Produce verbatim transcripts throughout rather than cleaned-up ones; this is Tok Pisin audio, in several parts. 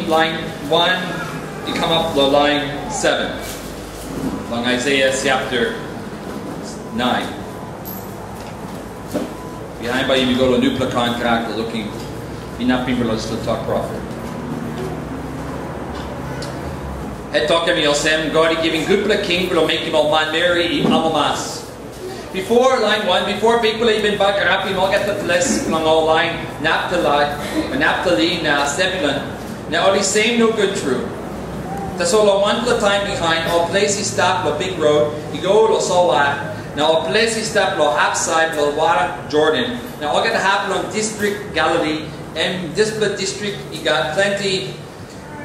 Lain wan i kamap long lain seven. Long Aisaia sapta nain. Bihain bai yumi go long nupela kontrak, long lukim inapim bilong dispela tok profet. Het tok em i olsem, God i givim gutpela king bilong mekim ol manmeri i amamas. Bipo lain wan, bipo Bikpela i bin bagarapim olgeta ples bilong ol lain Naptali, Naptali na Sebulun, na ol i sem nogut tru. Tasol long wanpela taim bihain, ol ples i stap long bik rot i go long solwara, na ol ples i stap long hapsait long wara Jordan, na olgeta hap long distrik Galili, em dispela distrik i gat planti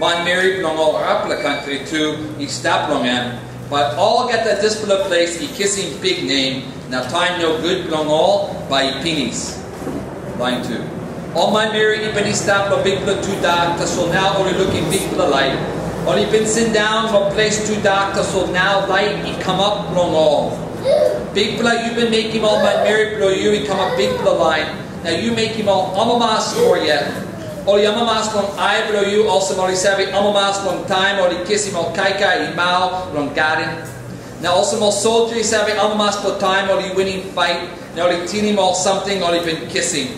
manmeri bilong ol arapela kantri tu i stap long en, bai olgeta dispela ples i kisim biknem, na taim nogut bilong ol bai i pinis. Lain tu. Ol manmeri i bin i stap long bikpela tudak, tasol nau ol i lukim bikpela lait. Ol i bin sindaun long ples tudak, tasol nau lait i kamap long ol. Bikpela, yu bin mekim ol manmeri bilong yu i kamap bikpela lait, na yu mekim ol amamas moa yet. Ol i amamas long ai bilong yu, olsem ol i save amamas long taim ol i kisim ol kaikai i mau long gaden. Na olsem ol soldia i save amamas long taim ol i winim pait, na ol i tinim ol samting ol i bin kisim.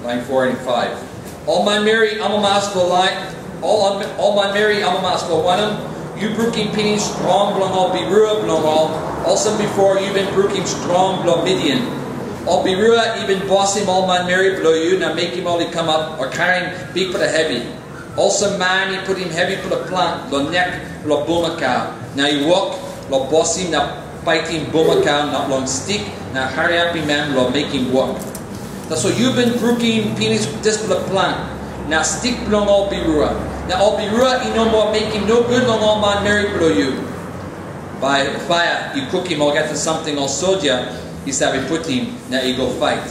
Lain four and five. Ol manmeri amamas long lain, ol, ol manmeri amamas long wanem, yu brukim pinis strong bilong ol birua bilong ol, olsem bipo yu bin brukim strong bilong Midian. Ol birua i bin bosim ol manmeri bilong yu na mekim ol i kamap o karim bikpela hevi. Olsem man i putim hevipela plant long nek bilong bulmakau, na i wok long bosim na paitim bulmakau na long stik na hariapim em long mekim wok. Tasol yu bin brukim pinis dispela plant na stik bilong ol birua, na ol birua i no moa mekim nogut long ol manmeri bilong yu. Bai paia i kukim olgeta samting ol soldia i save putim na i go pait.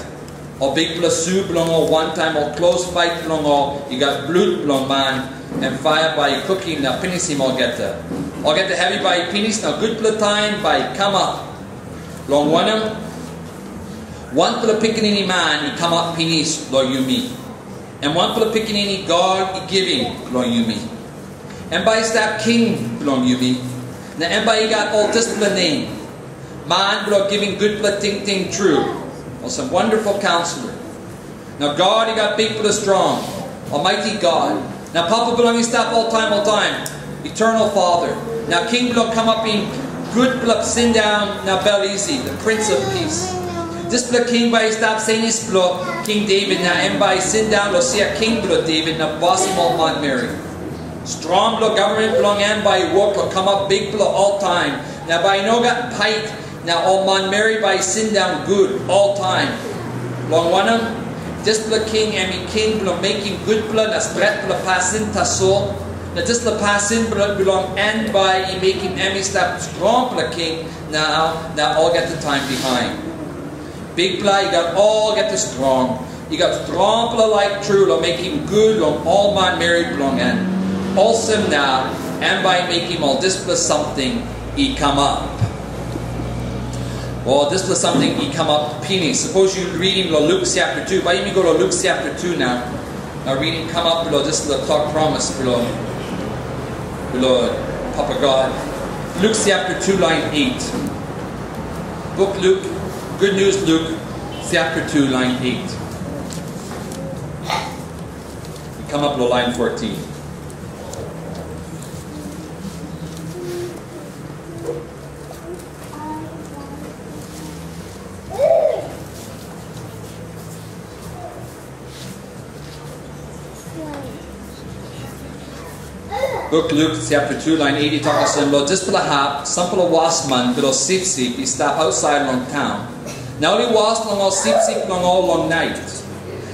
Ol bikpela su bilong ol wantaim ol klos pait bilong ol i gat blut bilong man, em paia bai i kukim na pinisim olgeta. Olgeta hevi bai i pinis na gutpela taim bai i kamap. Long wanem, wanpela pikinini man i kamap pinis long yumi. Em wanpela pikinini God i givim long yumi. Em bai i stap king bilong yumi, na em bai i gat ol dispela nem. Man bilong givim gutpela tingting tru, olsem Wonderful Counselor. Na God i gat bikpela strong, Almighty God. Na Papa bilong i stap oltaim oltaim, Eternal Father. Na King bilong kamapim gutpela sindaun na bel isi, the Prince of Peace. Dispela king bai i stap senis bilong King David, na em bai i sindaun long sia king bilong David na bosim ol manmeri. Strong bilong gavman bilong en bai i wok long kamap bikpela oltaim, na bai i no gat pait, na ol manmeri bai i sindaun gut oltaim. Long wanem, dispela king em i king bilong mekim gutpela na stretpela pasin tasol, na dispela pasin bilong, bilong en bai i mekim em i stap strongpela king nau na olgeta taim bihain. Bikpela i gat olgeta strong, i gat strongpela laik tru long mekim gut long ol manmeri bilong en. Olsem na em bai i mekim ol dispela samting i kamap. Ol dispela samting i kamap pinis. Sapos yu ridim long Luk sapta tu, bai yumi go long Luk sapta tu nau. Na ridim kamap bilong dispela tok promis bilong, bilong Papa God. Luk sapta tu lain eit. Buk Luk, Gutnius Luk, sapta tu lain eit. I kamap long lain fotin. Buk Luk sapta tu lain eit i tok olsem, long dispela hap sampela wasman bilong sipsip i stap ausait long taun, na ol i was long ol sipsip bilong ol long nait.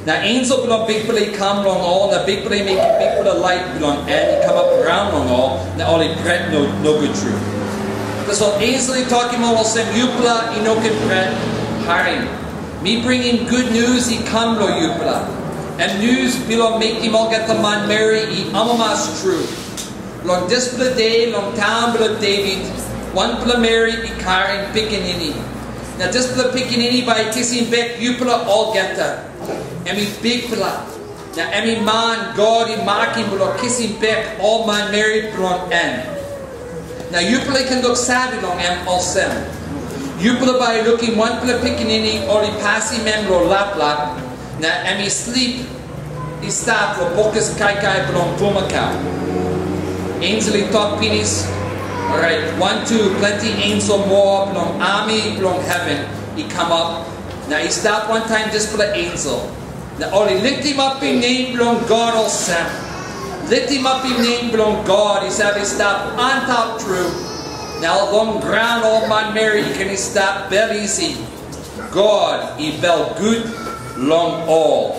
Na ensel bilong Bikpela i kam long ol, na Bikpela i mekim bikpela lait bilong en i kamap graun long ol, na ol i pret no, nogut tru. Tasol ensel i tokim ol olsem, yupela i no ken pret. Harim, mi bringim gutnius i kam long yupela, em nius bilong mekim olgeta manmeri i amamas tru. Long dispela de, long taun bilong Devit, wanpela meri i karim pikinini. Na dispela pikinini bai i kisim bek yupela olgeta. Em i bikpela, Na em i man God i makim bilong kisim bek ol manmeri bilong en. Na yupela i ken luksave long em olsem. Yupela bai i lukim wanpela pikinini ol i pasim em long laplap, na em i slip i stap long bokis kaikai bilong bulmakau. Ensel i tok pinis, orait wantu planti ensel moa bilong ami bilong heven i kamap, na i stap wantaim dispela ensel. Na ol i litimapim nem bilong God olsem, litimapim nem bilong God i save stap antap tru, na long graun ol manmeri i ken i stap bel isi. God i bel gut long ol.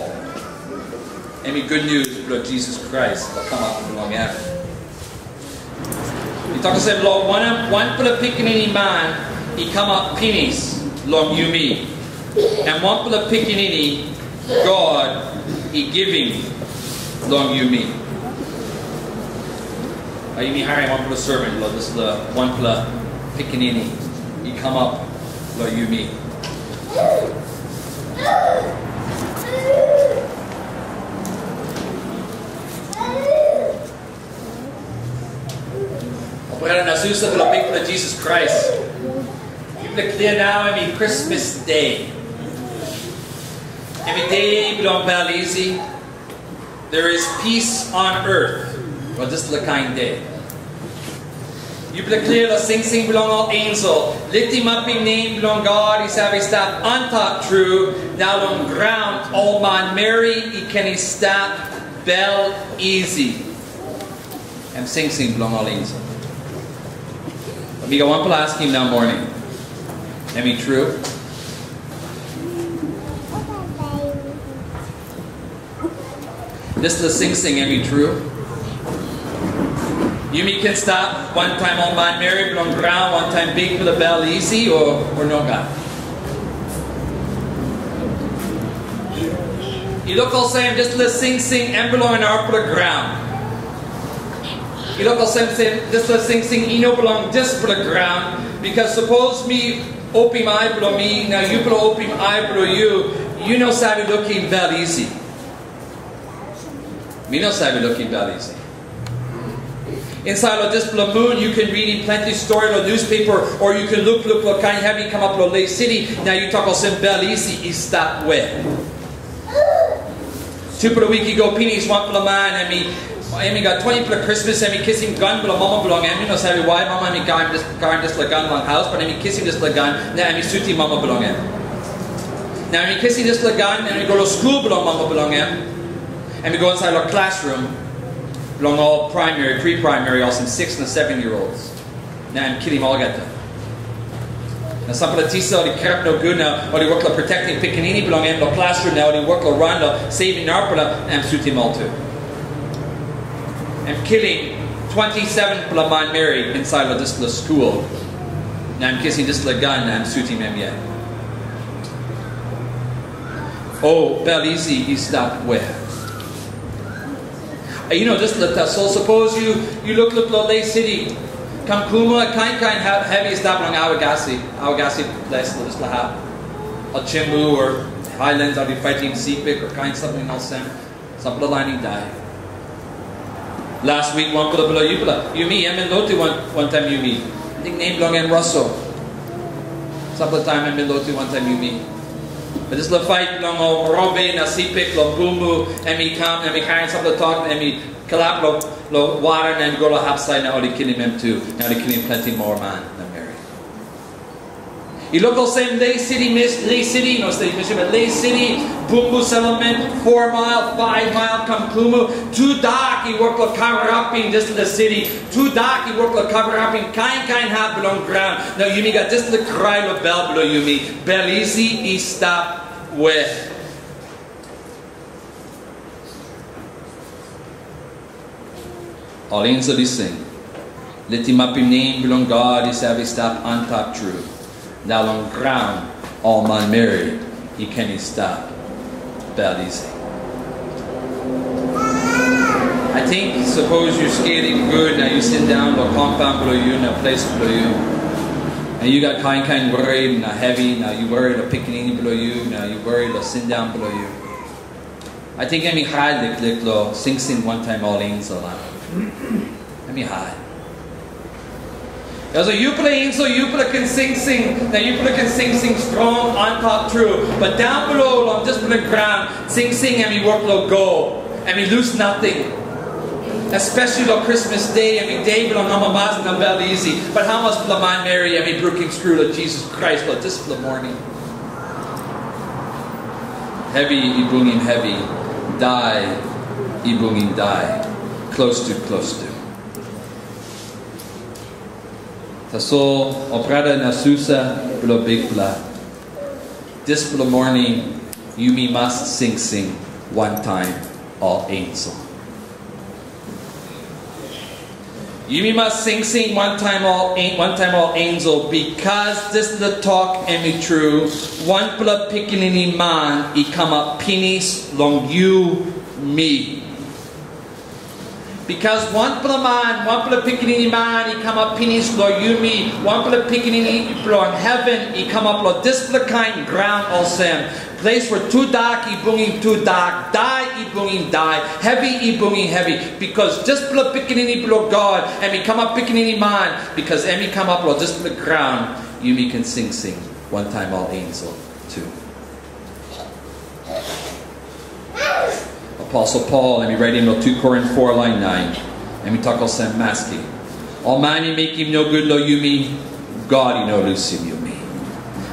Em i gutnius bilong Jisas Krais long kamap bilong em. I tok olsem, long wanem, wanpela pikinini man i kamap pinis long yumi, em wanpela pikinini God i givim long yumi. Bai yumi harim wanpela sermon long dispela wanpela pikinini i kamap long yumi. Ol brata na susa bilong Bikpela Jisas Krais, yupela klia nau em i Krismas De. Em i de bilong bel isi. There is peace on earth. Wel, dispela kain de. Yupela klia long singsing bilong ol ensel, litimapim nem bilong God i save stap antap tru, na long graun ol manmeri i ken i stap bel isi. Em singsing bilong ol ensel. Mi gat wanpela askim nau moning. Em i tru? Dispela singsing em i tru? Yumi ken stap wantaim ol manmeri bilong graun, wantaim Bikpela bel isi, o, o nogat? I luk olsem dispela singsing em bilong narapela graun. I luk olsem, sem dispela singsing i no bilong dispela graun, bikos sapos mi opim ai bilong mi, na yupela opim ai bilong yu, yu no save lukim bel isi. Mi no save lukim bel isi. Insait long dispela mun, yu ken ridim planti stori long newspaper, o yu ken lukluk long kain hevi kamap long Lei City, na yu tok olsem, bel isi i stap we? Tupela wik i go pinis, wanpela man, em i, em i gat twenti-pela Krismas, em i kisim gan bilong mama bilong em. Mi no save wai mama em i karim dis-, karim dispela gan long haus, bat em i kisim dispela gan, na em i sutim mama bilong em. Na em i kisim dispela gan, na em i go long skul bilong mama bilong em. Em i go insait long classroom bilong ol primary, pre-primary, olsem six na seven year olds. Na em kilim olgeta. Na sampela tisa ol i kirap nogut, na ol i wok long protectim pikinini bilong em long classroom, na ol i wok long ran long saving narapela, na em sutim ol tu. Em kilim twenty-seven-pela manmeri insait long dispela skul. Na em kisim dispela gan, na em sutim em yet. O, bel isi i stap we? Yu no, dispela tasol, sapos yu, yu lukluk long Lei City, Kamkuma, kain kain ha-, hevi i stap long Awagasi, Awagasi ples, long dispela hap. O Chemu, o Highlands, ol i fighting Sepik, o kain samting olsem. Sampela lain i dai. Last week, wanpela bilong yupela, yumi em i lotu wan, wantaim yumi. Ating nem bilong em Russell. Sampela taim em i lotu wantaim yumi. But dispela fight bilong ol Morobe na Sepik long Bumbu, em i kam, em i kain sampela tok, em i kalap long, long wara, na em i go long hapsait, na ol i kilim em tu, na ol i kilim planti moa man na meri. I luk olsem Lei City, mis-, Lei City, no, State Mission, but Lei City, Bumbu Settlement, four mile, five mile, Kamkumu, tudak i wok long kavarapim dispela city, tudak i wok long kavarapim kain kain hap bilong graun. Na yumi gat dispela krai long bel bilong yumi, bel isi i stap we? Ol ensel i sing, litimapim nem bilong God i save stap antap tru, na long graun ol manmeri i ken i stap bel isi. Ating sapos yu skelim gut na yu sindaun long kompaun bilong yu na ples bilong yu, na yu gat kain kain wari na hevi, na yu wari long pikinini bilong yu, na yu wari long sindaun bilong yu, Ating em i hai liklik lo singsing wantaim ol ensel. Em i hai. Tasol yupela ensel, yupela ken singsing, na yupela ken singsing strong antap tru. But daun blo long dispela graun, singsing em i wok lo go, em i lus nating. Especially lo Krismas de, em i de bilong amamas na bel isi. But hamas blo manmeri em i brukim skru lo Jisas Krais lo dispela moning? Hevi i bungim hevi, dai i bungim dai, klostu klostu. Tasol, o brata na susa blo Bikpela, dispela moning yumi mas singsing wantaim ol ensel. Yumi mas singsing wantaim ol, wantaim ol ensel, bikos dispela tok em i tru, wanpela pikinini man i kamap pinis long yu mi. Bikos wanpela man, wanpela pikinini man i kamap pinis long yumi, wanpela pikinini bilong heven i kamap long dispela kain graun olsem, ples we tudak i bungim tudak, dai i bungim dai, hevi i bungim hevi. Bikos dispela pikinini bilong God, em i kamap pikinini man, bikos em i kamap long dispela graun, yumi ken singsing wantaim ol ensel tu. Aposel Pol em i raitim long tu Korin foa lain nain, em i tok olsem, maski ol man i mekim nogut long yumi, God i no lusim yumi.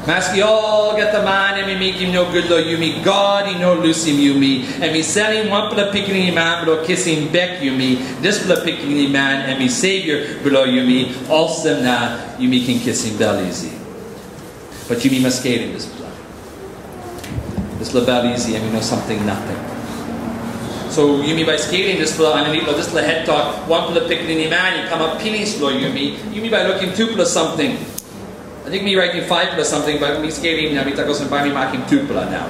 Maski olgeta man em i mekim nogut long yumi, God i no lusim yumi. Em i salim wanpela pikinini man bilong kisim bek yumi. Dispela pikinini man em i Savior bilong yumi, olsem na yumi ken kisim bel isi. But yumi mas skelim dispela. Dispela bel isi, em i no samting nating. So yumi bai skelim dispela aninit long dispela het tok, wanpela pikinini man i kamap pinis long yumi. Yumi bai lukim tupela samting. Ating mi raitim faipela samting, but mi skelim na mi tok olsem, bai mi makim tupela nau.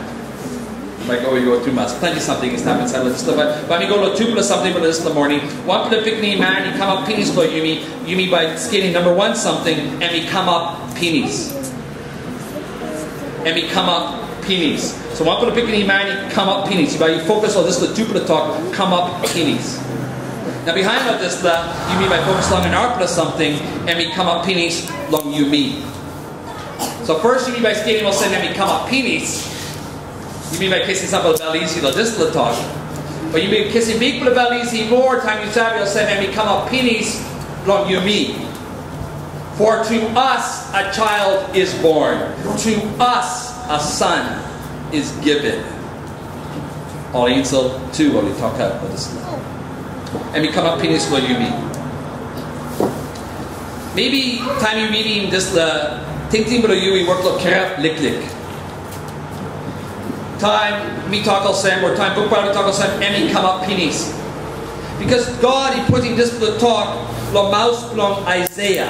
Bai go, go tumas. Planti samting i stap insait long dispela, but bai mi go long tupela samting bilong dispela moning. Wanpela pikinini man i kamap pinis long yumi. Yumi bai skelim namba wan samting, em i kamap pinis. Em i kamap pinis. So wanpela pikinini man i kamap pinis. Bai yu fokus long dispela tupela tok, kamap pinis. Na bihain long dispela, yumi bai fokus long wan arapela samting, em i kamap pinis long yumi. So first yumi bai skelim olsem em i kamap pinis. Yumi bai kisim sampela bel isi long dispela tok. But yumi kisim bikpela bel isi moa taim yu save olsem em i kamap pinis long yumi. For to us a child is born, to us a son is given. Ol ensel tu ol i tokaut long dispela. Em i kamap pinis long yumi. Maybe taim yu ridim dispela, tingting bilong yu i wok long kirap liklik. Taim mi tok olsem, o taim Buk Baibel i tok olsem, em i kamap pinis. Bikos God i putim dispela tok long maus bilong Aisaia.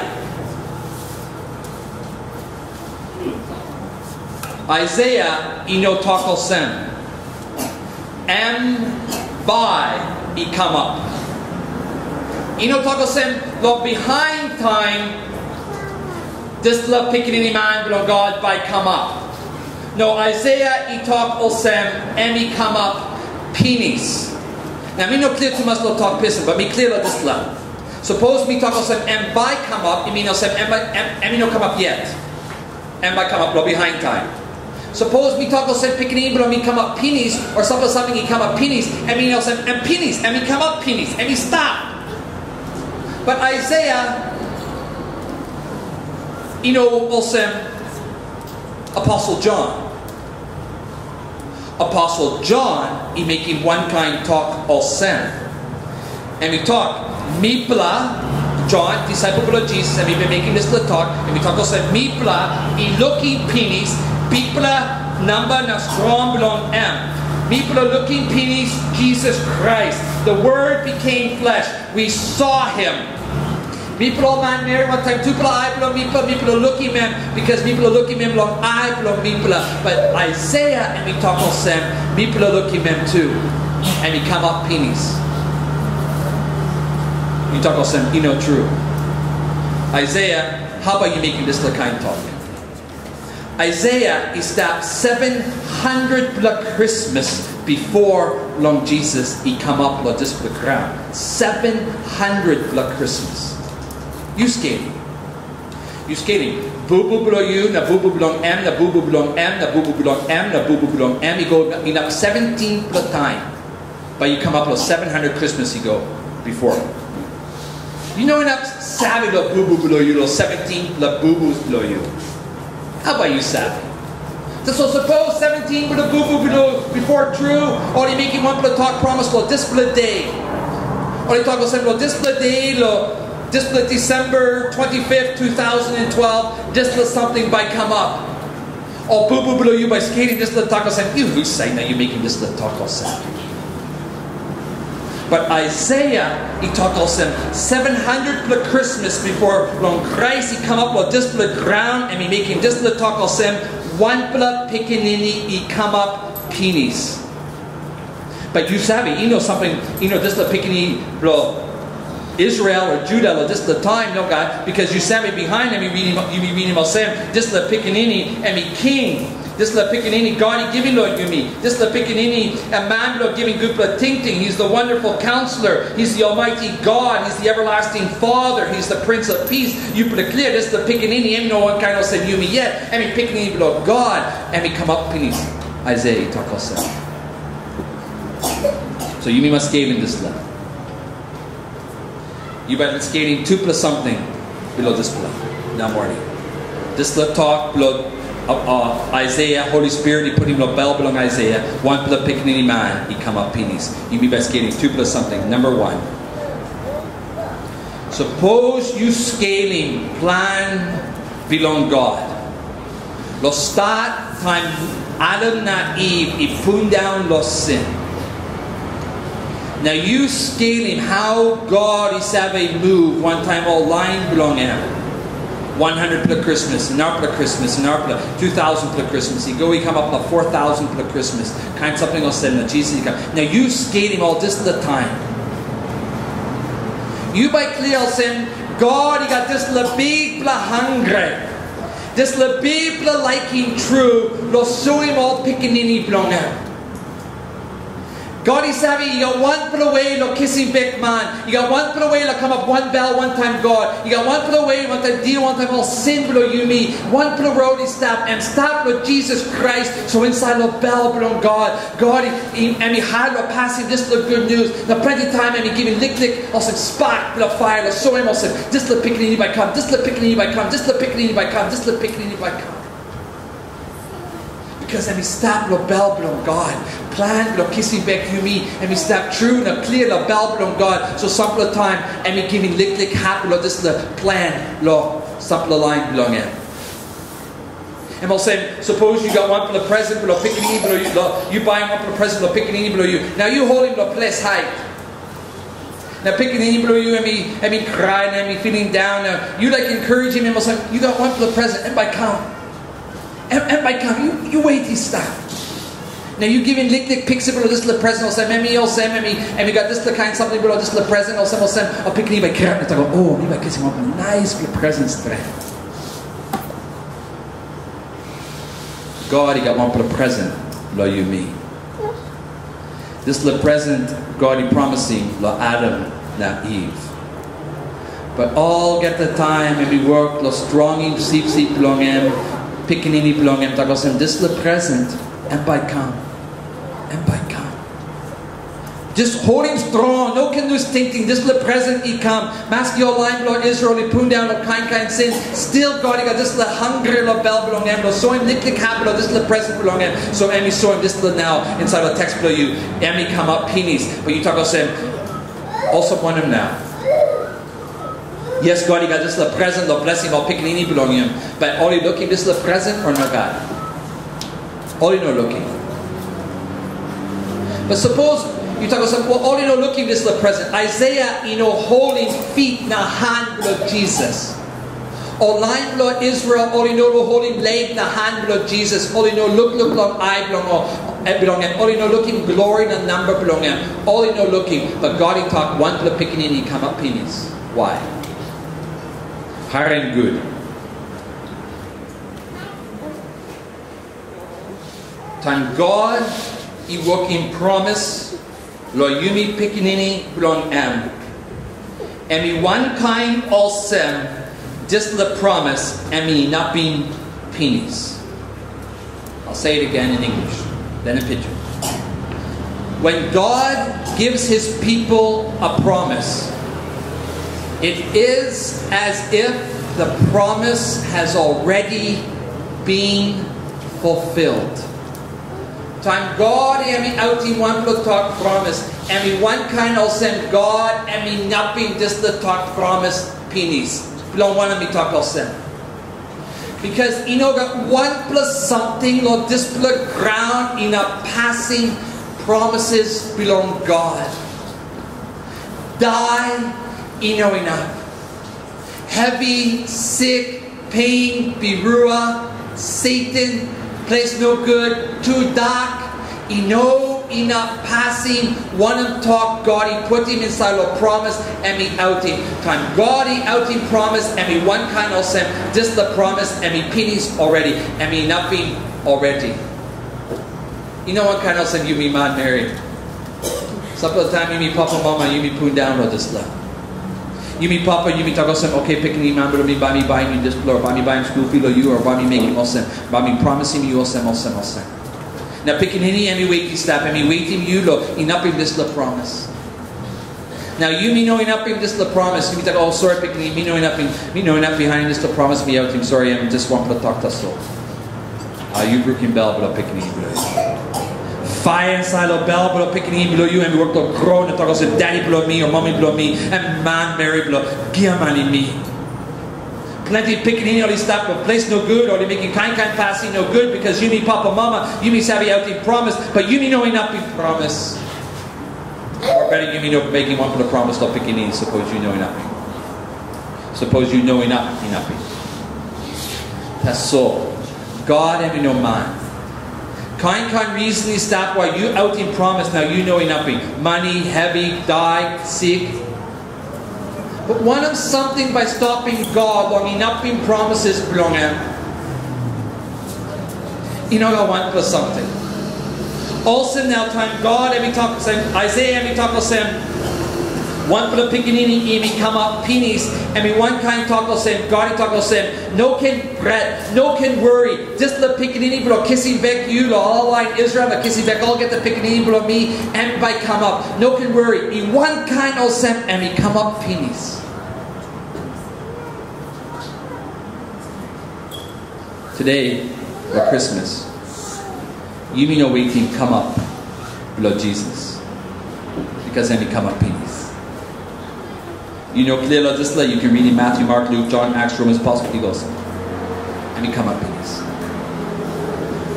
Aisaia i no tok olsem, em bai i kamap. I no tok olsem, long bihain taim dispela pikinini man bilong God bai kamap. No, Aisaia i tok olsem, em i kamap pinis. Na mi no klia tumas long tok pesen, but mi klia long dispela. Sapos mi tok olsem, em bai kamap, i min olsem, em, bai- em, em i no kamap yet. Em bai kamap long bihain taim. Sapos mi tok olsem, pikinini bilong mi kamap pinis, o sampela samting i kamap pinis, em i olsem, em pinis, em i kamap pinis, em i stap. But Aisaia i no olsem Aposel Jon. Aposel Jon i mekim wankain tok olsem. Em i tok, mipela, Jon, disaipel bilong Jisas, em i bin mekim dispela tok, em i tok olsem, mipela i lukim pinis, bikpela namba na strong bilong em. Mipela lukim pinis Jisas Krais. The Word became flesh. We saw him. Mipela ol manmeri, wantaim tupela ai bilong mipela, mipela lukim em, bikos mipela lukim em long ai bilong mipela. But Aisaia em i tok olsem, mipela lukim em tu. Em i kamap pinis. Yu tok olsem, i no tru. Aisaia, hau bai yu mekim dispela kain tok? Aisaia i stap seven hundred pela Krismas bipo long Jisas i kamap long dispela graun. Seven hundred pela Krismas. Yu skelim. Yu skelim. Bubu bilong yu, na bubu bilong em, na bubu bilong em, na bubu bilong em, na bubu bilong em. I go inap seventeen pela taim. Bai yu kamap long seven hundred Krismas i go bipo. Yu no inap save long bubu bilong yu, long seventeen pela bubu bilong yu. Hau bai yu save? Tasol sapos seventeen pela bubu bilong bipo tru, ol i mekim wanpela tok promis long dispela de. Ol i tok olsem, long dispela de, long dispela December twenty-fifth, two thousand and twelve, dispela samting bai kamap. O bubu bilong yu bai skelim dispela tok olsem, yu husat na yu mekim dispela tok olsem? But Aisaia i tok olsem, seven hundred pela Krismas bipo long Krais i kamap long dispela graun, em i mekim dispela tok olsem, wanpela pikinini i kamap pinis. But yu save, i no samting, i no dispela pikinini bilong Israel o Juda long dispela taim, nogat, because yu save bihain em, yu ridim, yu ridim olsem, dispela pikinini em i king. Dispela pikinini God i givim long yumi. Dispela pikinini em man bilong givim gutpela tingting. He's the wonderful counselor. He's the almighty God. He's the everlasting Father. He's the Prince of Peace. Yupela klia, dispela pikinini em no wankain olsem yumi yet. Em i pikinini bilong God. Em i kamap pinis. Aisaia i tok olsem. So yumi mas skelim dispela. Yu bai skelim tupela samting bilong dispela nau moning. Dispela tok bilong, uh, uh, Aisaia, Holi Spirit i putim long bel bilong Aisaia, wanpela pikinini man i kamap pinis. Yumi bai skelim tupela samting. Namba wan, sapos yu skelim plan bilong God. Long stat, taim Adam na Iv i pundaun long sin, na yu skelim hau God i save move wantaim ol lain bilong em. Wan handretpela Krismas, narapela Krismas, narapela tu tausenpela Krismas, i go i kamap long foa tausenpela Krismas. Kain samting olsem na Jisas i kam. Na yu skelim ol dispela taim. Yu bai klia olsem, God i gat dispela bikpela hangre, dispela bikpela laikim tru long soim ol pikinini bilong em. God i save, i gat wanpela we long kisim bek man, i gat wanpela we long kamap wanbel wantaim God, i gat wanpela we wantaim dil wantaim ol sin bilong yumi, wanpela rot i stap, em stap long Jisas Krais. So insait long bel bilong God, God i, i, em i hat long pasim dispela gutnius, na planti taim em i givim liklik olsem spak bilong paia long soim olsem, dispela pikinini bai kam, dispela pikinini bai kam, dispela pikinini bai kam, dispela pikinini bai kam. Bikos em i stap long bel bilong God. Plan bilong kisim bek yumi, em i stap tru na klia long bel bilong God. So sampela taim em i givim liklik hat long dispela plan long sampela lain bilong em. Em olsem, sapos yu gat wanpela presen bilong pikinini bilong yu, lo, yu baim wanpela presen long pikinini bilong yu. Na yu holim long ples hait. Na pikinini bilong yu, em i, em i krai, na em i feeling down. Na yu laik encouragim em olsem, yu gat wanpela presen, em bai kam. Em, em bai kam, yu, yu wet i stap. Na yu givim liklik piksa bilong dispela presen, olsem, em i olsem, em i, em i gat dispela kain samting bilong dispela presen, olsem, olsem, o pikinini bai kirap na tok, o, mi bai kisim wanpela naispela presen stret. God i gat wanpela presen long yumi. Dispela presen God i promisim long Adam na Iv. But olgeta taim em i wok long strongim sipsip bilong em, pikinini bilong em, tok olsem, dispela presen em bai kam. Em bai kam. Just holim strong, no ken lus tingting, dispela presen i kam. Maski ol lain bilong Israel i pundaun long kain kain sin, stil God i gat dispela hangre long bel bilong em, long soim liklik hap long dispela presen bilong em. So em i soim dispela nau insait long teks bilong yu. Em i kamap pinis, but yu tok olsem, olsem wanem nau? Yes, God i gat dispela presen long blesim ol pikinini bilong em, but ol i lukim dispela presen o nogat? Ol i no lukim. But sapos yu tok olsem, well, ol i no lukim dispela presen. Aisaia i no holim feet na han bilong Jisas. Ol lain bilong Israel, ol i no holim lep na han bilong Jisas. Ol i no lukluk long ai bilong ol, eh, bilong em. Ol i no lukim glori na namba bilong em. Ol i no lukim, but God i tok, wanpela pikinini i kamap pinis. Why? Harim gut. Taim God i wokim promis long yumi pikinini bilong em, em i wankain olsem dispela promis em inapim pinis. I'll say it again in English, then in Pidgin. When God gives his people a promise, it is as if the promise has already been fulfilled. Taim God em i autim wanpela tok promis, em i wankain olsem God em inapim dispela tok promis pinis. Bilong wanem mi tok olsem? Because i no gat wanpela samting long dispela graun inap pasim promises bilong God. Dai i no inap. Hevi, sik, pein, birua, Satan, ples nogut, tudak, i no inap pasim wanem tok God i putim insait long promis em i autim. Taim God i autim promis, em i wankain olsem, dispela promis em i pinis already, em i inapim already. I no wankain olsem yumi manmeri. Sampela taim yumi papa mama, yumi pundaun long dispela. Yumi papa, yumi tok olsem, "Oke, pikinini man bilong mi, bai mi baim yu dispela, o bai mi baim skul fi long yu, o bai mi mekim olsem, bai mi promisim yu olsem, olsem, olsem." Na pikinini em i wet i stap, em i wetim yu long inapim dispela promis. Na yumi no inapim dispela promis, yumi tok, "O, sori pikinini, mi no inapim, mi no inap bihainim dispela promis mi autim, sori, em jas wanpela tok tasol." A yu brukim bel bilong pikinini bilong yu. Paia insait long bel bilong pikinini bilong yu, em i wok long gro na tok olsem, "Daddy bilong mi, o mami bilong mi, em manmeri bilong giaman i mi." Planti pikinini ol i stap long ples nogut, ol i mekim kain kain pasin nogut, bikos yumi papa mama, yumi save autim promis, bat yumi no inapim promis. O beta yumi no mekim wanpela promis long pikinini, sapos yu no inapim. Sapos yu no inap, inapim. Tasol, God em i no man. Kain kain risen i stap wai yu autim promis na yu no inapim. Mani, hevi, dai, sik. Bat wanem samting bai stopim God long inapim promises bilong em? I no gat wanpela samting. Olsem nau taim God em i tok olsem, Aisaia em i tok olsem, wanpela pikinini em i kamap pinis, em i wankain tok olsem, God i tok olsem, "No ken pret, no ken wori, dispela pikinini bilong kisim bek yu long ol lain Israel, na kisim bek olgeta pikinini bilong mi, em bai kamap. No ken wori, i wankain olsem em i kamap pinis." Today, long Krismas, yumi no wetim kamap bilong Jisas, bikos em i kamap pinis. Yu no klia long dispela, yu ken ritim Matyu, Mak, Luk, Jon, Aks, Romans, Aposel, i go olsem. Em i kamap pinis.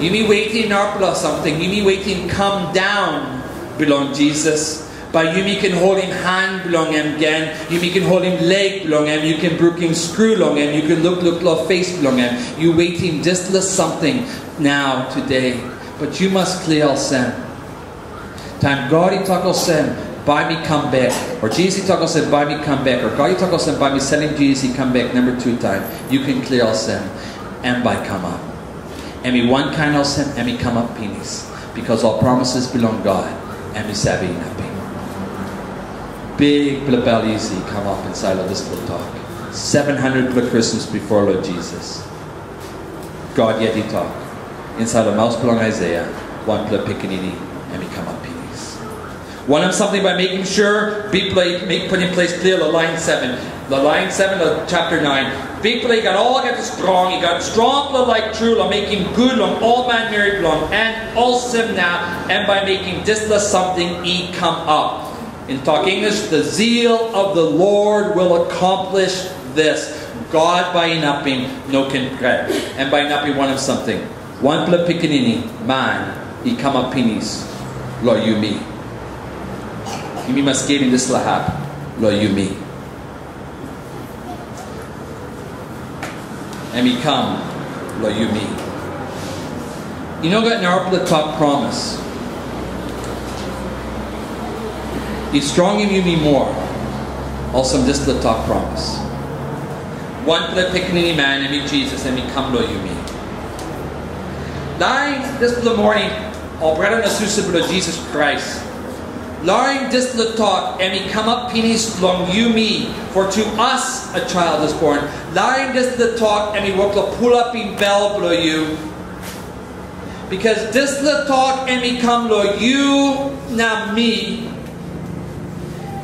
Yumi wetim narapela samting, yumi wetim kam daun bilong Jisas, bai yumi ken holim han bilong em gen, yumi ken holim lek bilong em, yu ken brukim skru long em, yu ken lukluk long pes bilong em. Yu wetim dispela samting nau, today. Bat yu mas klia olsem, taim God i tok olsem, "Bai mi kam bek," o Jisas i tok olsem, "Bai mi kam bek," o God i tok olsem, "Bai mi salim Jisas i kam bek namba tu taim," yu ken klia olsem, em bai kamap. Em i wankain olsem, em i kamap pinis, bikos ol promises bilong God, em i save inapim. Bikpela bel isi i kamap insait long dispela tok. Seven hundred pela Krismas bipo long Jisas, God yet i tok, insait long maus bilong Aisaia, wanpela pikinini, em i kamap pinis. Wanem samting bai mekim sure, Bikpela i mek putim ples klia long lain seven. Long lain seven long chapter nine. Bikpela i gat olgeta strong, i gat strongpela laik tru long mekim gut long ol manmeri bilong en, olsem na em bai mekim dispela samting i kamap. In tok English, the zeal of the Lord will accomplish this. God bai inapim, no ken pret. Em bai inapim wanem samting? Wanpela pikinini man i kamap pinis long yumi. Yumi mas givim dispela hap long yumi. Em i kam long yumi. I no gat narapela tok promis i strongim yumi moa olsem dispela tok promis. Wanpela pikinini man, em i Jisas, em i kam long yumi. Lain dispela moning, ol brata na susa bilong Jisas Krais, lain dispela tok em i kamap pinis long yumi, for to us a child is born. Lain dispela tok em i wok long pulapim bel bilong yu. Bikos dispela tok em i kam long yu na mi,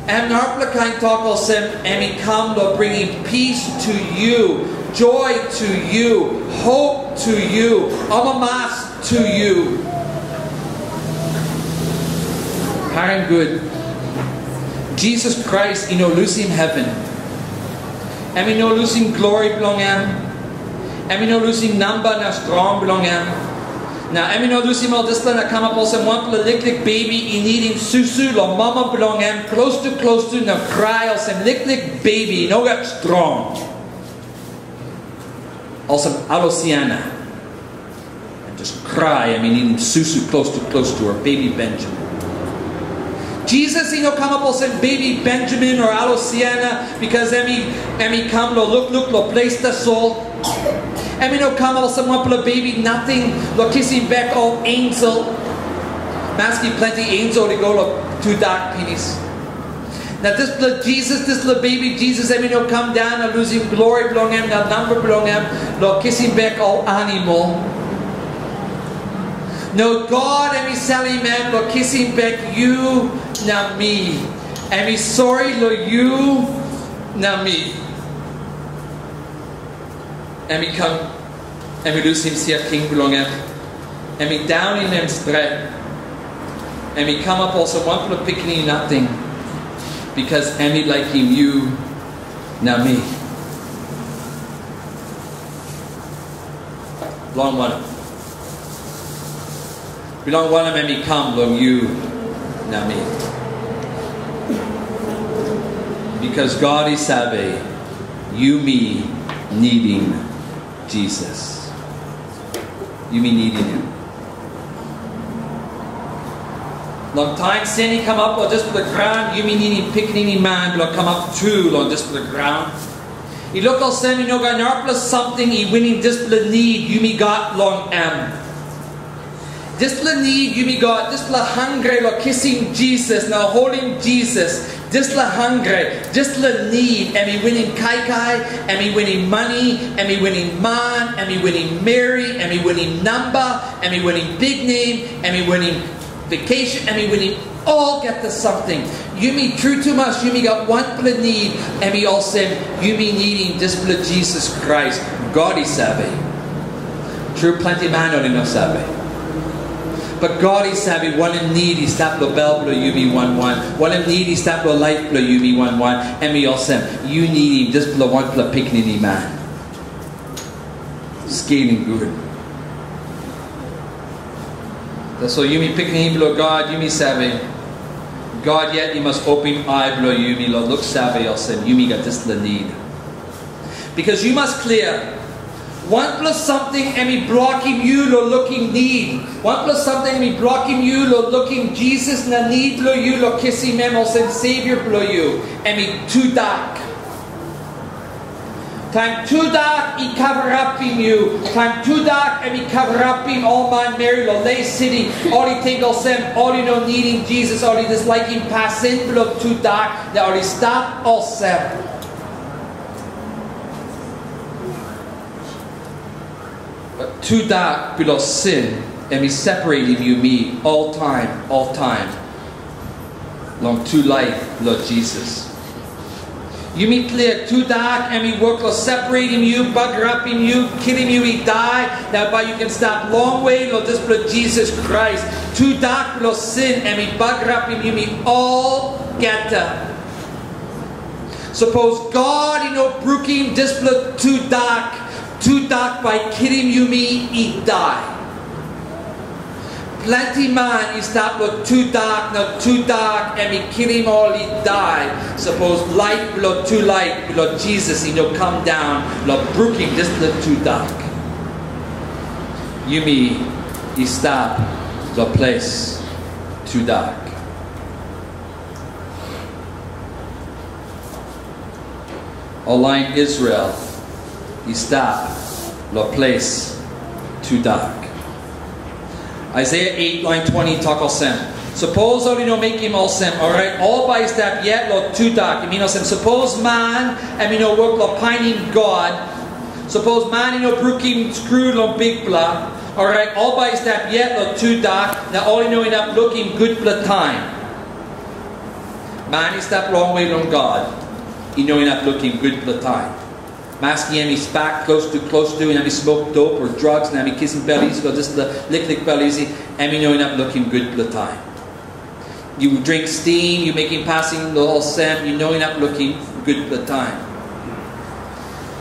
em narapela kain tok olsem, em i kam long bringim peace to you, joy to you, hope to you, amamas to you. Harim gut. Jisas Krais i no lusim heven. Em i no lusim glori bilong em. Em i no lusim namba na strong bilong em. Na em i no lusim ol dispela na kamap olsem wanpela liklik bebi i nidim susu long mama bilong em klostu klostu na krai olsem liklik bebi i no gat strong. Olsem alosiana. Em just krai, em i nidim susu klostu klostu, o bebi Benjamin. Jisas i no kamap olsem bebi Benjamin o alosiana, bikos em i, em i kam lo lukluk lo ples tasol. Em i no kam olsem wanpela bebi nating lo kisim bek ol ensel. Maski planti ensel i go lo tudak pinis. Na dispela Jisas, dispela bebi Jisas, em i no kam daun na lusim glori bilong em na namba bilong em lo kisim bek ol animal. No, God em i salim em lo kisim bek yu na mi. Em i sori lo yu na mi. Em i kam, em i lusim sia king bilong em. Em i daunim em stret. Em i kamap olsem wanpela pikinini nating, bikos em i laikim yu na mi. Long wanem? Bilong wanem em i kam long yu na mi? Bikos God i save, yumi nidim Jisas. Yumi nidim em. Long taim sin i kamap long dispela graun, yumi nidim pikinini man bilong kamap tu long dispela graun. I luk olsem i no gat narapela samting i winim dispela nid yumi gat long em. Dispela nid yumi gat, dispela hangre long kisim Jisas na holim Jisas, dispela hangre, dispela nid, em i winim kaikai, em i winim mani, em i winim man, em i winim meri, em i winim namba, em i winim biknem, em i winim vacation, em i winim olgeta samting. Yumi tru tumas, yumi gat wanpela nid, em i olsem, yumi nidim dispela Jisas Krais, God i save. Tru, planti man ol i no save. But God i save wanem nid i stap long bel bilong yumi wan wan, wanem nid i stap long laip bilong yumi wan wan, em i olsem, yu nidim dispela wanpela pikinini man. Skelim gut. Tasol yumi pikinini bilong God, yumi save, God yet i mas opim ai bilong yumi long luksave olsem yumi gat dispela nid. Bikos yu mas klia, wanpela samting em i blokim yu long lukim nid. Wanpela samting em i blokim yu long lukim Jisas na nid bilong yu long kisim em olsem Savior bilong yu. Em i tudak. Taim tudak i kavarapim yu, taim tudak em i kavarapim ol manmeri long les siti, ol i ting olsem, ol i no nidim Jisas, ol i dislaikim pasin bilong tudak, na ol i stap olsem. Tudak bilong sin, em i separatim yumi oltaim, oltaim long tu laip bilong Jisas. Yumi klia, tudak em i wok long separatim yu, bagarapim yu, kilim yu i dai, na bai yu ken stap longwe long dispela Jisas Krais. Tudak bilong sin em i bagarapim yumi olgeta. Sapos God i no brukim dispela tudak, tudak bai kilim yumi i dai. Planti man i stap long tudak, na tudak em i kilim ol i dai. Sapos laik bilong tulait bilong Jisas i no kam daun long brukim dispela tudak, yumi i stap long ples tudak. Ol lain Israel i stap long ples tudak. Aisaia eight lain twenti tok olsem, "Sapos ol i no mekim olsem, orait ol bai i stap yet long tudak." I min olsem, sapos man em i no wok long painim God, sapos man i no brukim skru long Bikpela, orait ol bai i stap yet long tudak, na ol i no inap lukim gutpela taim. Man i stap longwe long God, i no inap lukim gutpela taim. Maski em i spak klostu klostu, na em i smok dop o drugs, na em i kisim bel isi, o dispela liklik bel isi, em i no inap lukim gutpela taim. Yu dring stim, yu mekim pasin long olsem, yu no inap lukim gutpela taim.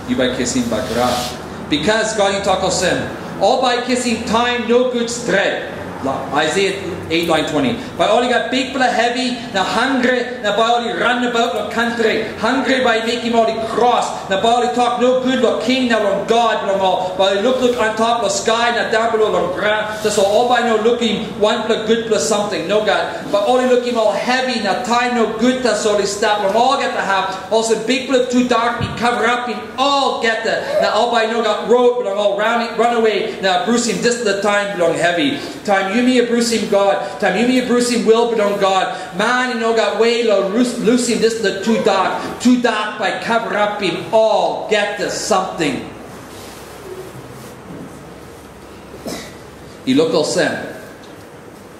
Yu bai kisim bagarap. Bikos God i tok olsem, ol bai kisim taim nogut stret. Aisaia eight lain twenti. Bai ol i gat bikpela hevi na hangre, na bai ol i ranabaut long kantri. Hangre bai i mekim ol i kros, na bai ol i tok nogut long king na long God bilong ol. Bai ol i lukluk antap long skai na daunbilo long graun. Tasol ol bai i no lukim wanpela gutpela samting. Nogat. Bai ol i lukim ol hevi na taim nogut tasol i stap long olgeta hap. Olsem bikpela tudak i kavarapim olgeta, na ol bai i no gat rot bilong ol ranawe na abrusim dispela taim bilong hevi. Taim yumi abrusim God, taim yumi abrusim wil bilong God, man i no gat we long lusim dispela tudak. Tudak bai kavarapim olgeta samting. I luk olsem,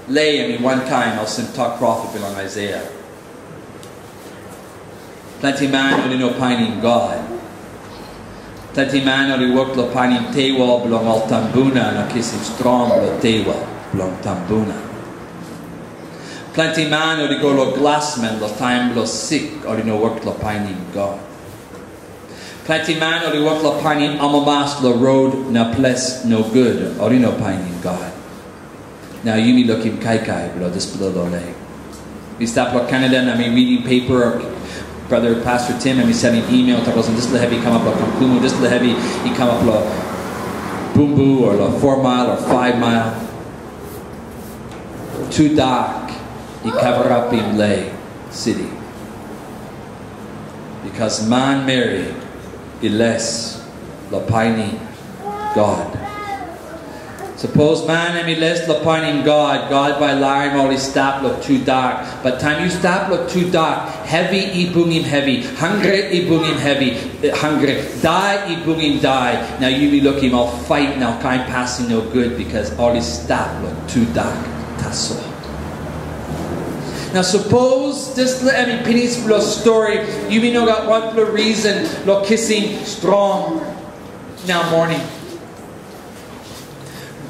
le em i wankain olsem tok profet bilong Aisaia. Planti man ol i no painim God. Planti man ol i wok long painim tewel bilong ol tambuna na kisim strong long tewel bilong tambuna. Planti man ol i go long glasman long taim bilong sik, ol i no wok long painim God. Planti man ol i wok long painim amamas long rot na ples nogut, ol i no painim God. Na yumi lukim kaikai bilong dispela lo lek. Mi stap long Canada na mi reading paper, Brother Pastor Tim, em i sending email, tok olsem, dispela hevi i kamap long Kamkumu, dispela hevi i kamap long Bumbu, o long four mile o five mile. Tudak i kavarapim le city. Bikos manmeri i les long painim God. Sapos man em i les long painim God, God bai larim ol i stap long tudak. Bat taim yu stap long tudak, hevi i bungim hevi, hangre i bungim hevi, eh, hangre, dai i bungim dai. Na yumi lukim ol fait na ol kain pasin nogut, bikos ol i stap long tudak tasol. Na sapos dispela em i pinis bilong stori, yumi no gat wanpela risin long kisim strong nau moning.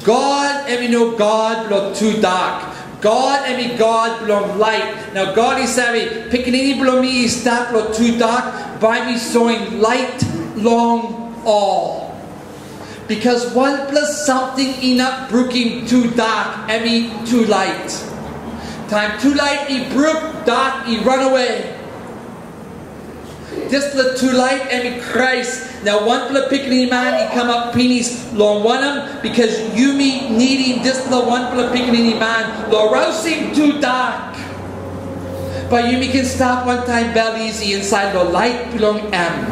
God em i no God bilong tudak. God em i God bilong lait. Na God i save, pikinini bilong mi i stap long tudak, bai mi soim lait long ol. Bikos wanpela samting inap brukim tudak, em i tulait. Taim tulait i bruk, dak i ranawe. Dispela tulait em i Krais, na wanpela pikinini man i kamap pinis, long wanem, bikos yumi nidim dispela wanpela pikinini man long rausim tudak. Bai yumi ken stap wantaim bel isi insait long lait bilong em.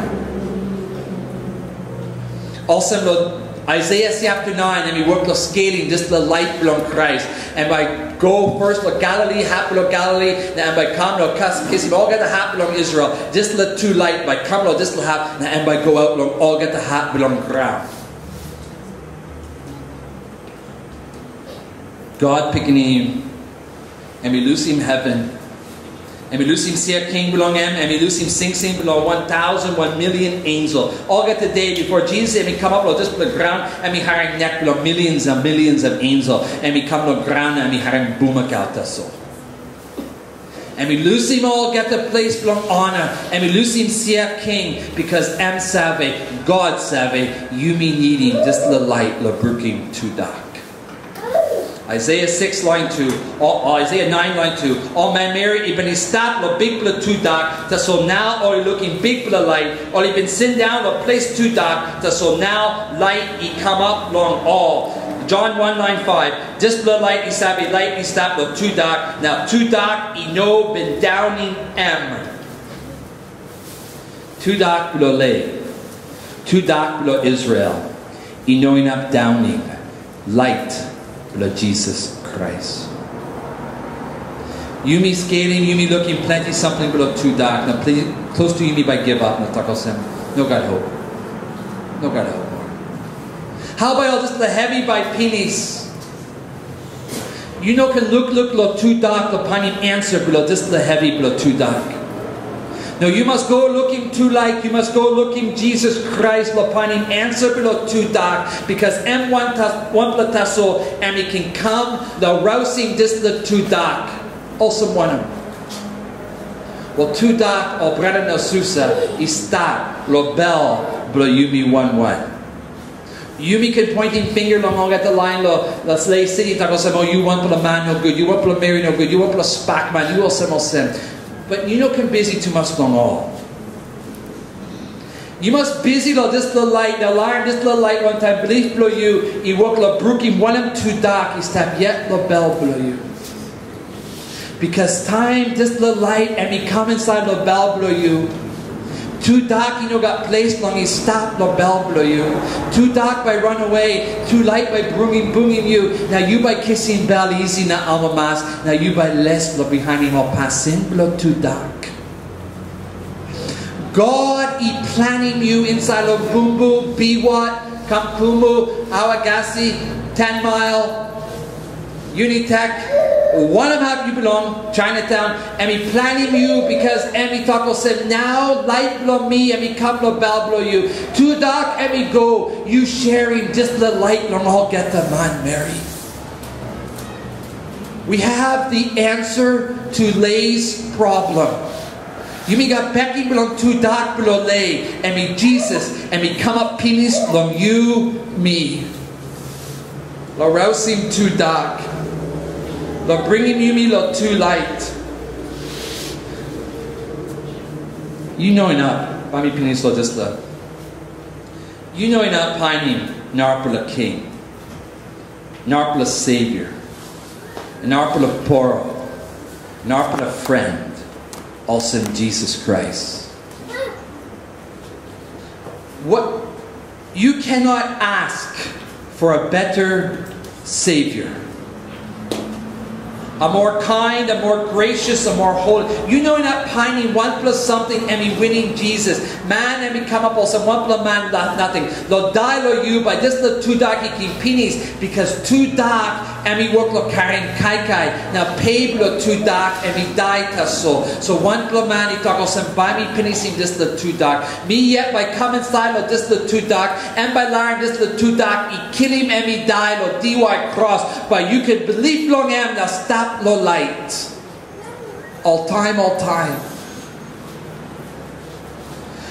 Olsem long Aisaia chapter nine, em i wok long skelim dispela lait bilong Krais. Em bai go first long Galili, hap bilong Galili, na em bai kam long kas kisim olgeta hap bilong Israel. Dispela tulait bai kam long dispela hap, na em bai go aut long olgeta hap bilong graun. God Pikinini, em i lusim heven. Em i lusim sia king bilong em, em i lusim singsing bilong one thousand, one million angel. Olgeta de bipo Jisas em i kamap long dispela graun, em i harim nek bilong millions and millions of angel. Em i kam long graun, em i harim bulmakau tasol. Em i lusim olgeta ples bilong honor, em i lusim sia king, bikos em save, God save, yumi nidim dispela lait long brukim tudak. Aisaia six lain tu, o, o Aisaia nine lain tu, ol manmeri i bin i stap long bikpela tudak, tasol nau ol i lukim bikpela lait, ol i bin sindaun long ples tudak, tasol nau lait i kamap long ol. John one lain five, dispela lait i save lait i stap long tudak, na tudak i no bin daunim em. Tudak bilong le, tudak bilong Israel, i no inap daunim lait Bilong Jisas Krais. Yumi skelim, yumi lukim planti samting bilong tudak, na pli- klostu yumi bai givap na tok olsem, "No gat hop. No gat hop moa." Hau bai ol dispela hevi bai pinis? Yu no ken lukluk long tudak long painim ansa bilong dispela hevi bilong tudak. No, yu mas go lukim tulait, yu mas go lukim Jisas Krais long painim ansa bilong tudak, bikos em wan tas- wanpela tasol em i ken kam long rausim dispela tudak. Olsem wanem? Wel, tudak, ol brata na susa, i stap long bel bilong yumi wan wan. Yumi ken pointim finger long olgeta lain long, long Slave City, tok olsem, "O, yu wanpela man nogut, yu wanpela meri nogut, yu wanpela spakman, yu olsem olsem." Bat yu no ken bisi tumas long ol. Yu mas bisi long dispela lait, na larim dispela lait wantaim bilip bilong yu i wok long brukim wanem tudak i stap yet long bel bilong yu. Bikos taim dispela lait em i kam insait long bel bilong yu, tudak i no gat ples long i stap long bel bilong yu. Tudak bai ranawe, tulait bai bungim bungim yu, na yu bai kisim bel isi na amamas, na yu bai les long bihainim ol pasin bilong tudak. God i planim yu insait long Bumbu, Biwat, Kamkumu, Awagasi, Ten Mile, Unitek, wanem hap yu bilong, Chinatown, em i planim yu, bikos em i tok olsem, "Nau lait bilong mi em i kam long bel bilong yu." Tudak em i go, yu sharim dispela lait long olgeta manmeri. We have the answer to Lei's problem. Yumi gat bekim bilong tudak bilong Lei, em i Jisas, em i kamap pinis long yu, mi. Long rausim tudak, long bringim yumi long tulait. Yu no inap, bai mi pinis long dispela. Yu no inap painim narapela king, narapela savior, narapela poro, narapela friend, olsem Jisas Krais. What, you cannot ask for a better savior. A more kind, a more gracious, a more holy. Yu no inap painim wanpela samting em i winim Jisas. Man em i kamap olsem wanpela man la nating. Lo dai lo yu, bai dispela tudak i ken pinis, bikos tudak em i wok lo karim kaikai, na pe bilong tudak em i dai tasol. So wanpela man i tok olsem, "Bai mi pinisim dispela tudak. Mi yet bai kam insait lo dispela tudak, em bai larim dispela tudak i kilim em i dai lo diwai kros, bai yu ken bilip long em na stap lo lait." Oltaim, oltaim.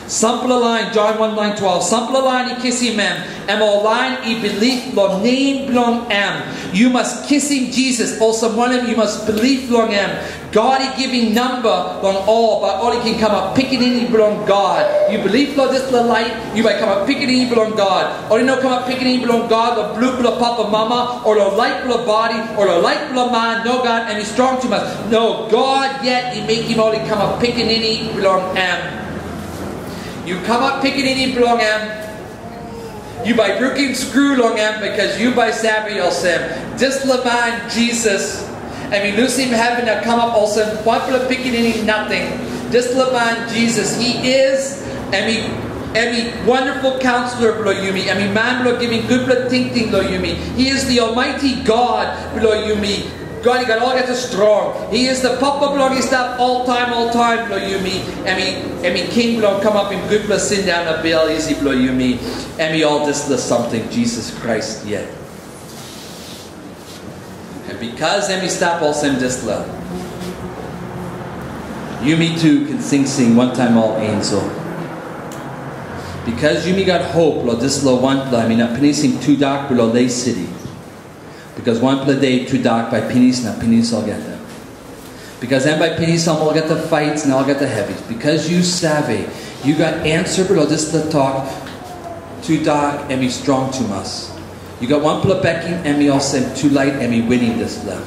Sampela lain, Jon wan lain twelve, sampela lain i kisim em, em ol lain i bilip long nem bilong em. Yu mas kisim Jisas, olsem wanem yu mas bilip long em. God i givim namba long ol, bai ol i ken kamap pikinini bilong God. Yu bilip long dispela lait, yu bai kamap pikinini bilong God. Ol i no kamap pikinini bilong God long blut bilong papa mama, o long lait bilong bodi, o long lait bilong man. Nogat, em i strong tumas. No, God yet i mekim ol i kamap pikinini bilong em. Yu kamap pikinini bilong em, yu bai brukim skru long em, bikos yu bai save olsem, dispela man Jisas, em i lusim heven na kamap olsem wanpela pikinini nating. Dispela man Jisas, he is, em i, em i wonderful counselor bilong yumi, em i man bilong givim gutpela tingting long yumi. He is the Almighty God bilong yumi. God i gat olgeta strong. He is the Papa bilong i stap oltaim, oltaim bilong yumi. Em i, em i King bilong kamapim gutpela sindaun na bel isi bilong yumi. Em i ol dispela samting, Jisas Krais yet. Na bikos em i stap olsem dispela, yumi tu ken singsing wantaim ol ensel. Bikos yumi gat hop long dispela wanpela, em inap pinisim tudak bilong Lei Siti. Bikos wanpela de tudak bai pinis na pinis olgeta. Bikos em bai pinisim olgeta fait na olgeta hevi. Bikos yu save, yu gat ansa bilong dispela tok, tudak em i strong tumas. Yu gat wanpela bekim, em i olsem tulait em i winim dispela.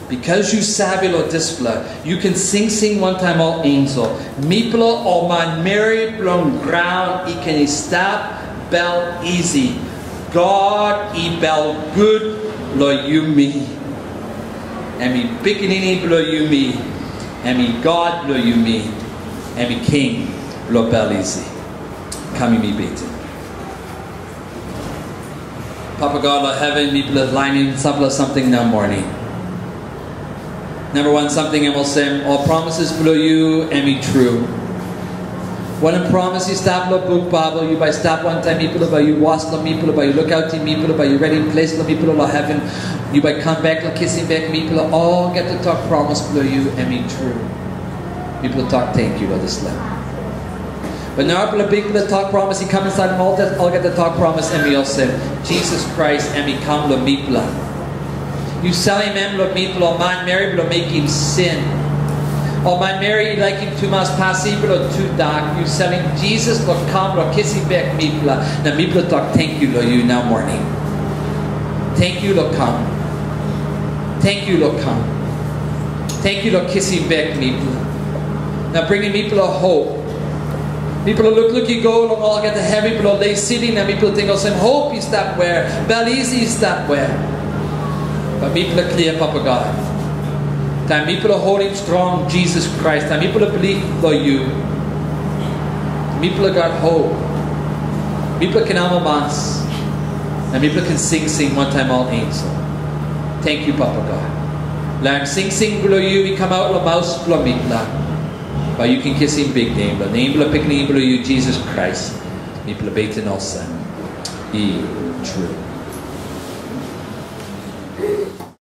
Bikos yu save long dispela, yu ken singsing wantaim ol ensel, mipela ol manmeri bilong graun i ken i stap bel isi. God i belgut Bilong yumi, em i Pikinini bilong yumi, em i God bilong yumi, em i King bilong bel isi. Kam yumi beten. Papa God long heven, mipela lainim sampela samting nau moning. Namba wan samting em olsem, ol promises bilong yu em i tru. Wanem promis i stap long buk Baibel, yu bai stap wantaim mipela, bai yu was long mipela, bai yu lukautim mipela, bai yu redim ples long mipela long heven, yu bai kam bek long kisim bek mipela, olgeta tok promis bilong yu em i tru. Mipela tok tenkyu long dispela. Bat narapela bikpela tok promis i kam insait long olgeta tok promis em i olsem, Jisas Krais em i kam long mipela. Yu salim em long mipela, ol manmeri bilong mekim sin. Ol manmeri i laikim tumas pasin bilong tudak, yu salim Jisas long kam long kisim bek mipela, na mipela tok tenkyu long yu nau moning. Tenkyu long kam. Tenkyu long kam. Tenkyu long kisim bek mipela. Na bringim mipela hop. Mipela lukluk i go long olgeta hevi bilong de siti, na mipela ting olsem, hop i stap we, bel isi i stap we. Bat mipela klia, Papa God. Taim mipela holim strong Jisas Krais, taim mipela bilip long yu, mipela gat hop. Mipela ken amamas, na mipela ken singsing wantaim ol ensel. Tenkyu, Papa God. Larim singsing bilong yu i kamap long maus bilong mipela. Bai yu ken kisim biknem long nem bilong Pikinini bilong yu, Jisas Krais. Mipela beten olsem. I tru.